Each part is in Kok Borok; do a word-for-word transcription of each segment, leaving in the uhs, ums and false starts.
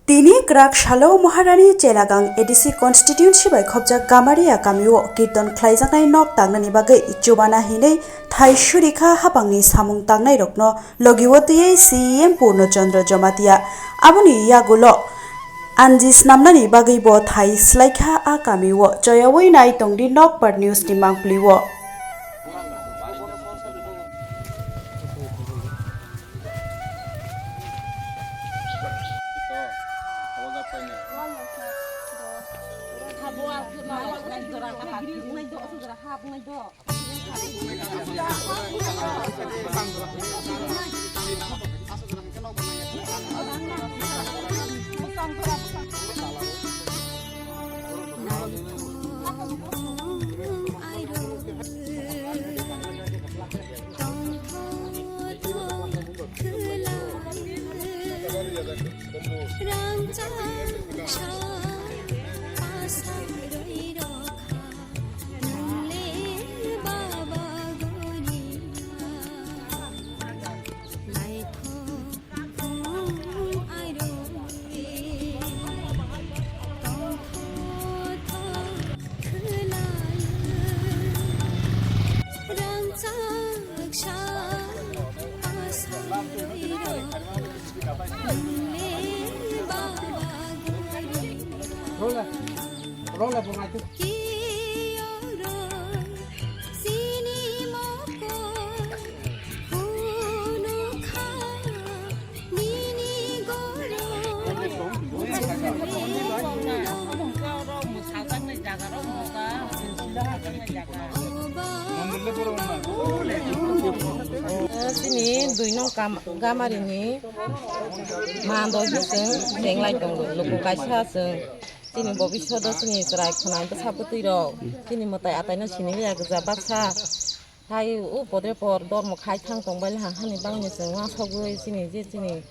Tini kwrak salo Maharani Chelagang A D C constituency bai khopjak Gamaria kamio kirton khlaijaknai nok tangnani bagwi chubana hinwi thai surikha hapangni samung tangnairokno logi o twiwi C E M Purno Chandra Jamatia. Aboni yagulo anji snamnani bagwi bo thai swlaikha a kamio choyawi nai tongdi Nokbar News ni mangpli o. Chini dui nong kam-, gamari ni mando hising jenglai tongo, luku kaisa sing. Chini bobishodo chini chwrai khwnai bwsa bwtwi rok chini mwtai atai no sini ya gwja baksa. Hai o podre por dormo khai thang tong bai ha hani bangni chwng uansugwi chini je chini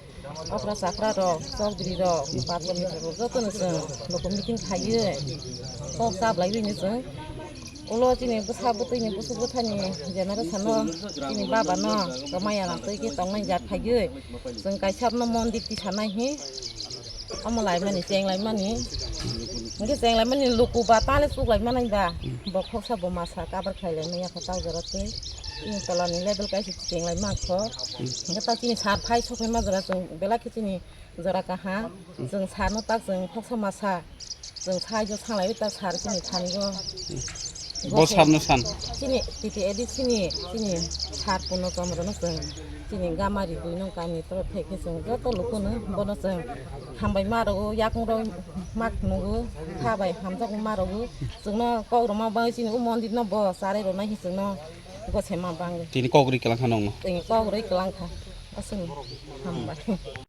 okra chakra rok, chokdri rok, patwrwi rok jotono chwng luku meeting khaiwi kok chablaiwi no chwng ulo chini bwsa bwtwini busuk bwthani generation no chini baba no kwmaya na twi khe tongnai jak khaiwi chwng kaisa no mondir tisanai hi. Omo laimani, chenglaimani. Hingke chenglaimani luku ba tale chuklaimani ba. Bo khoksa bo masa cover khlailaimani yakha tau jora twi. Chini tolani level kaisa chenglaima kho. Hingke ta chini sar phai sokma jora chwng belai khe chini jora kaha. Chwng sarno ta chwng khoksa masa. Chwng saijo sanglaiwi ta sar chini thani go. Bo sarno san. Chini T T A D C ni chini sar Purno Chandra no chwng chini gamari dui nong kami toro thai khe chwng joto lukuno bono chwng hambai ma rwgo, yakung rok ma nugo, kha bai hamjak ma rwgo. Chwngno kok rwma bai chini o mondir no bo charai rwnai khe chwngno gose ma bangwi. Tini kok ri kwlang kha nongno. Tini kok rwi kwlang kha. Aswk hambai.